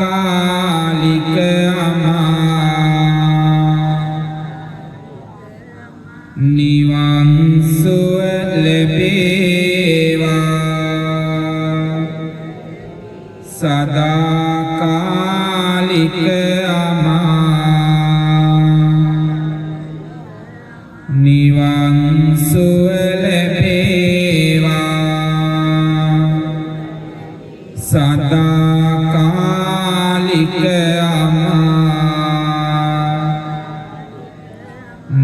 සදාකාලික අමා නිවන් සුව ලැබේවා. සදාකාලික අමා නිවන් සුව ලැබේවා. සදාකාලික අමා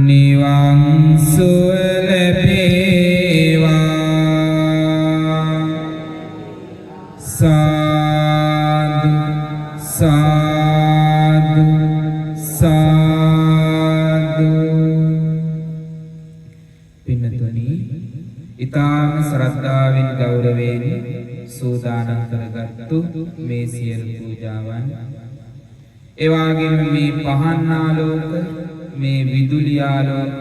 නිවන් සුව ලැබේවා. සාදු සාදු සාදු. පින්නතුනි, ඊ타ම ශ්‍රද්ධාවෙන් ගෞරවයෙන් සූදානම් කරගත්තු මේ සියලු පූජාවන්, ඒ වගේම මේ පහන් ආලෝක, මේ විදුලි ආලෝක,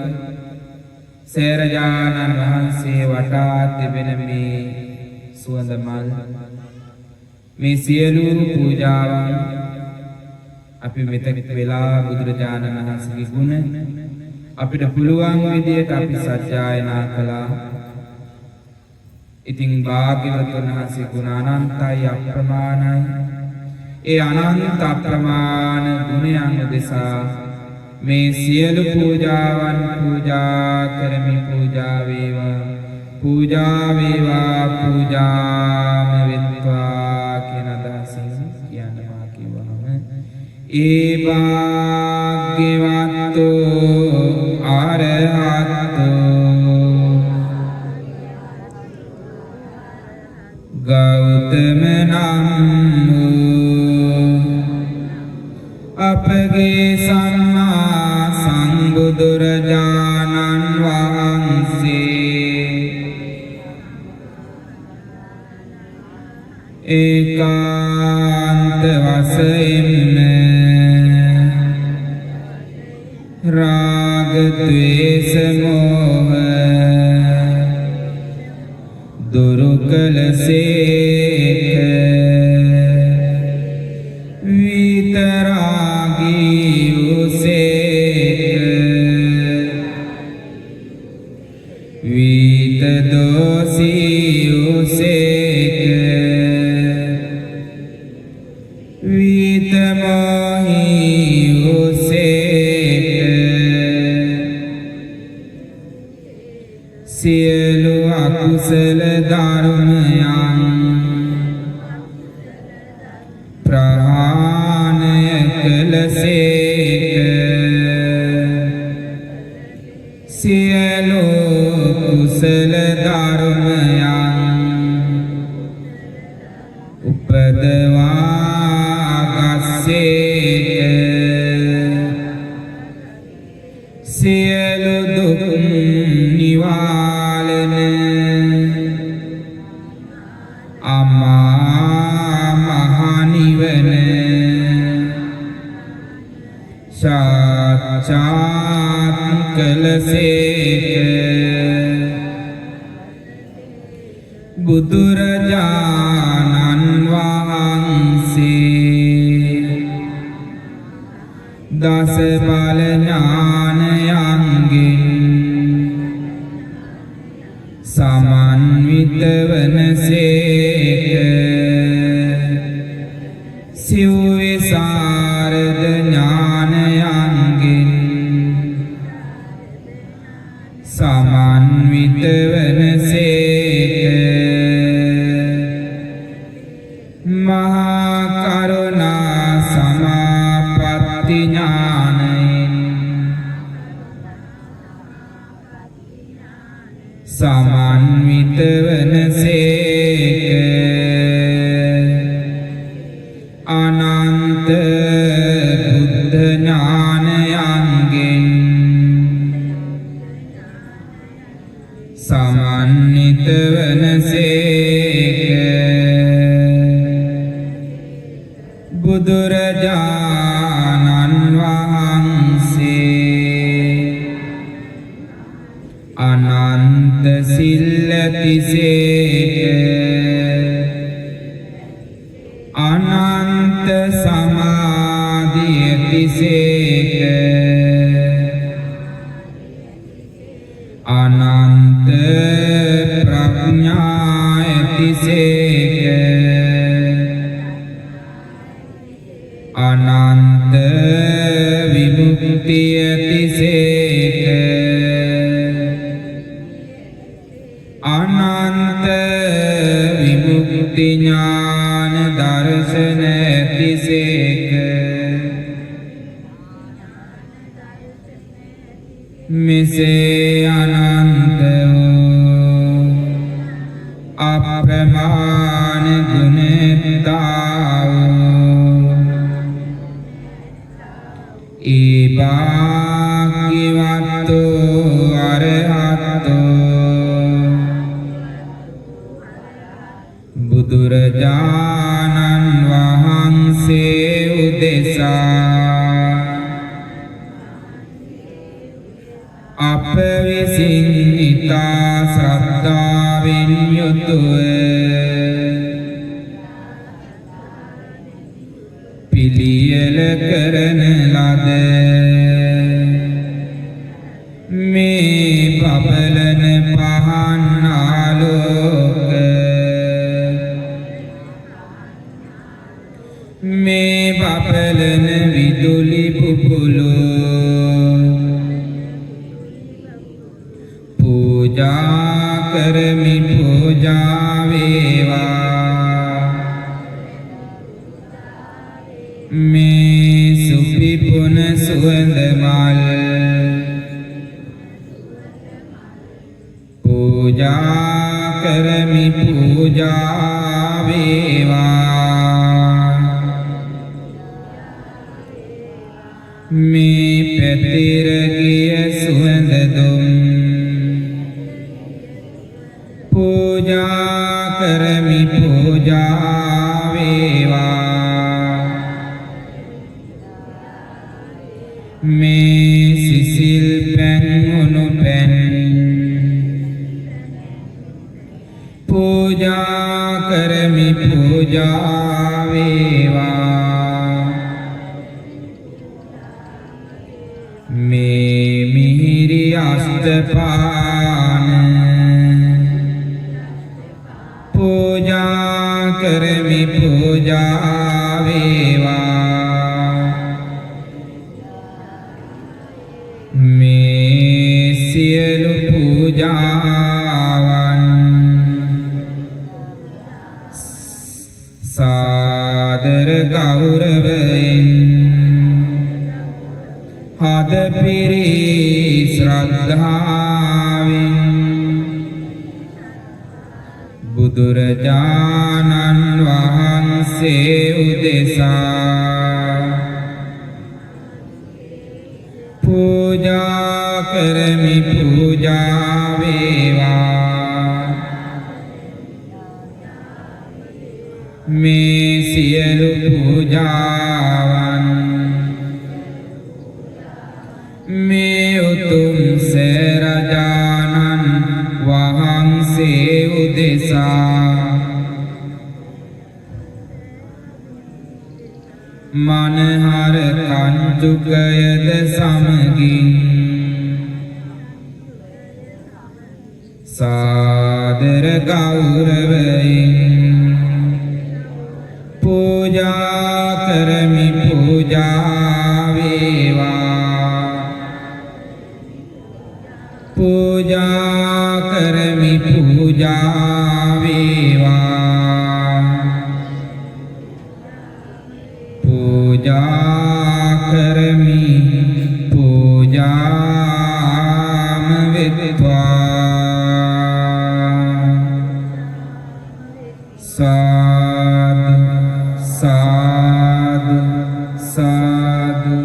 සෑරජානන් වහන්සේ වටා තිබෙන මේ සුවඳ මල්, මේ සියලු පූජාවන් අපි මෙතෙක් වෙලා බුදුරජාණන් වහන්සේගේ ගුණ අපිට පුළුවන් විදියට අපි සජ්ජායනා කළා. ඉතින් භාග්‍යවතුන් වහන්සේ ගුණ අනන්තයි, අප්‍රමාණයි. ඒ අනන්ත අප්‍රමාණ ගුණයන් උදෙසා මේ සියලු පූජාවන් පූජා කරමි. පූජා වේවා, පූජා වේවා, පූජාම වෙත්වා කියන අදහසින් කියන්න මා කිව්වහම ඒ භාග්‍යවත්තු අරහත්තු ගෞතම නම් වූ අපගේ සම්මා සම්බුදුරජාණන් වහන්සේ ඒකාන්ත වශයෙන්ම රාග ද්වේෂ මෝහ දුරු කළසේක. විතරාගී වූසේක. වීත දෝෂී වූසේක. වීත මොහී වූසේක. සියලු අකුසල ධර්මයන් කළසේක. සියලු කුසල ධර්මයන් උපදවා ගස්සේක. සියලු දුක් නිවාලන අමා මහ නිවන සාක්ෂාත් කළසේක. බුදුරජාණන් වහන්සේ දස බල ඥානයන්ගෙන් සමන්විත වනසේක. සිව් විසරද ඥානයන්ගෙන් සමන්විත වනසේක. මහා කරුණා සමාපatti ඥානයෙන් සමන්විත වනසේක. අනන්ත බුද්ධ ඥානයන්ගෙන් සමන්විත වනසේක. බුදුරජාණන් වහන්සේ අනන්ත සිල් ඇතිසේක. අනන්ත සමාධි ඇතිසේක. අනන්ත ප්‍රඥා ඇතිසේක. අනන්ත විමුක්තිය ඇතිසේක. අනන්ත විමුක්ති ඥාන දර්ශන ඇතිසේක. මෙසේ අනන්ත වූ අප්‍රමාණ ගුණතා වූ ඒ භාග්‍යවත් වූ අරහත් වූ බුදුරජාණන් වහන්සේ උදෙසා අප විසින් ඉතා ශ්‍රද්ධාවෙන් යුතුව පිළියෙල කරන ලද මේ බබලන පහන් ආලෝක මේ බබලන විදුලි බුබුලු පූජා කරමි, පූජා වේවා. මේ සුපිපුන සුවඳ මල් පූජා කරමි, පූජා වේවා. මේ පැතිර ගිය සුවඳ දුම් පූජා කරමි, පූජා වේවා. මේ සිසිල් පැන් උණු පැන් පූජා කරමි, පූජා වේවා. මේ මිහිරි අස්තපාන පූජා කරමි, පූජා වේවා. මේ සියලු පූජාවන් සාදර ගෞරවයෙන් හද පිරි ශ්‍රද්ධාවෙන් බුදුරජාණන් වහන්සේ උදෙසා පූජා කරමි. පූජා වේවා මේ සියලු පූජාවන් මේ උතුම් සරජාණන් වහන්සේ උදෙසා. මනහර කංචුකයද සමගින් සාදර ගෞරවයෙන් පූජා කරමි. පූජා වේවා. පූජා කරමි. පූජා වේවා. පූජා කරමි. පූජාම වෙත්වා. සාදු සාදු සාදු.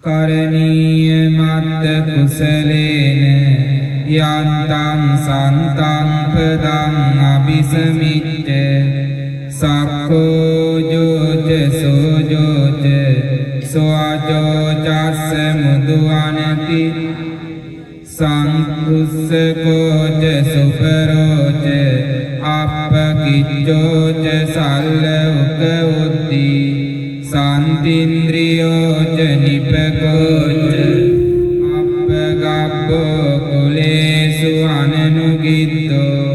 කරණීය මත්ත කුසලේන යන්තං සන්තං පදං අபிසමිච්ච සක්ඛෝ ජෝච සෝජෝච සෝජෝ චස්ස මුදු අනති සංකුස්සකෝච සුපරෝච අප්පකිච්චෝච සල්ල උක උද්දී සන්තින්ද්‍රියෝච නිපකෝච අප්පගබ්බෝ කුලේසු අනනුගිත්තෝ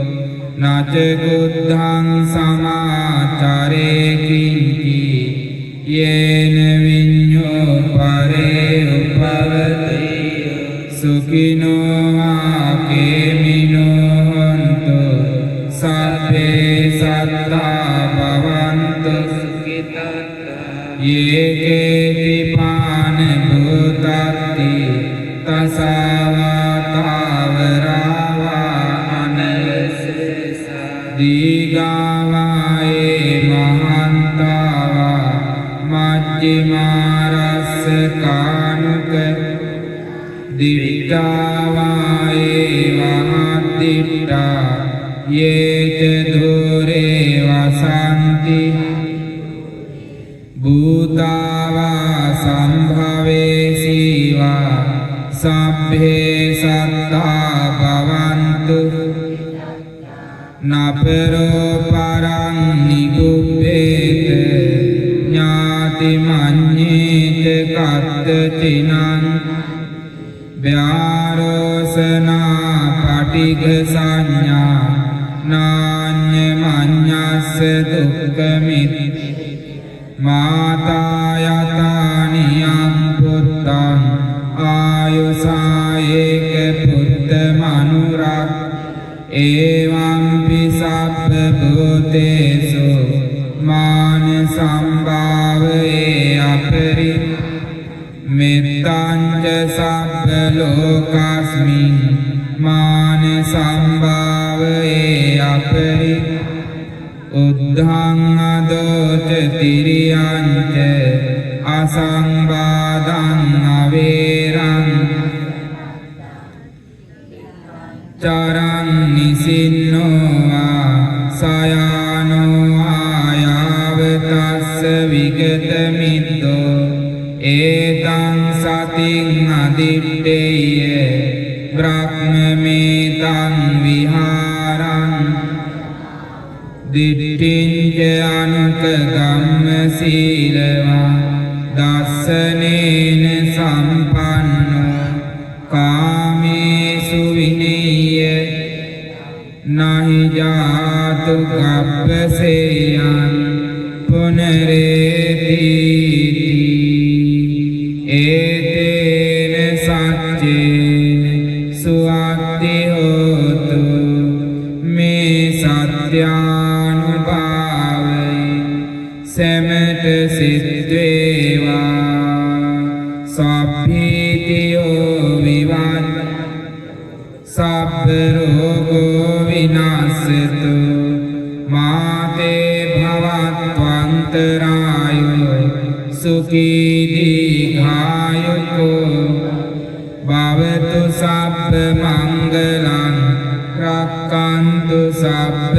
නච කුද්ධං සමාචරේ කිංචි යේන විඤ්ඤෝ පරේ උපවති සුඛිනෝ ආකේමිනෝ හොන්තු සබ්බේ සත්තා භවන්තු සුඛිතත්තා. යේකේති පාන භූතත්ති තසාවා තාවරාවා අනවශේෂා. දීඝාවායේ මහන්තාවා මජ්ක්‍ධිමාරස්ස කානුක දිට්ඨාවායේ මහද්දිට්ඨා යේච ධූරේ වසන්ති භූතාවා සම්භවේ සීවා සබ්බේ සත්තා භවන්තු නපරෝ පරං නිගුබ්බේත ඥාති මඤ්ඤේත කත්ත චිනං ව්‍යාරෝසනා පටිඝ සංඥා නාඤ්ඤ මඤ්ඤස්ස දුක්ඛමිත් මාතා යතානියං පුත්තං ආයුසා ඒක පුත්ත මනුරක් එවම්පි සබ්බ භූතේසු මාන සම්භාවයේ අපරි මෙත්තං ච සබ්බ ලෝකස්මින් මාන සම්භාවයේ අපරි උද්ධං අදෝච තිරියං ච අසංබාධං අවේරං චරං නිසින්නෝ වා සයානෝ ආයාව තස්ස විගත මිද්දෝ ඒතං සතින් අදිට්ඨේය බ්‍රහ්මමේතං විහාරං දිට්ඨිං ච අනුක ගම්ම සීලවා දස්සනේන සම්පන්නෝ කාමේසු විනේය නහි ජාතු ගබ්බසේයං පුනරේති. ඒතේන සච්චේන සුවත්ති හෝතු මේ සත්‍යානුභාවයෙන් සැමට සිත් වේවා. සබ්බ රෝගෝ විනාශතු මාතේ භවත්වන්තරායෝ සුඛී දීඝායුකෝ භවතු සබ්බ මංගලං රක්칸තු සබ්බ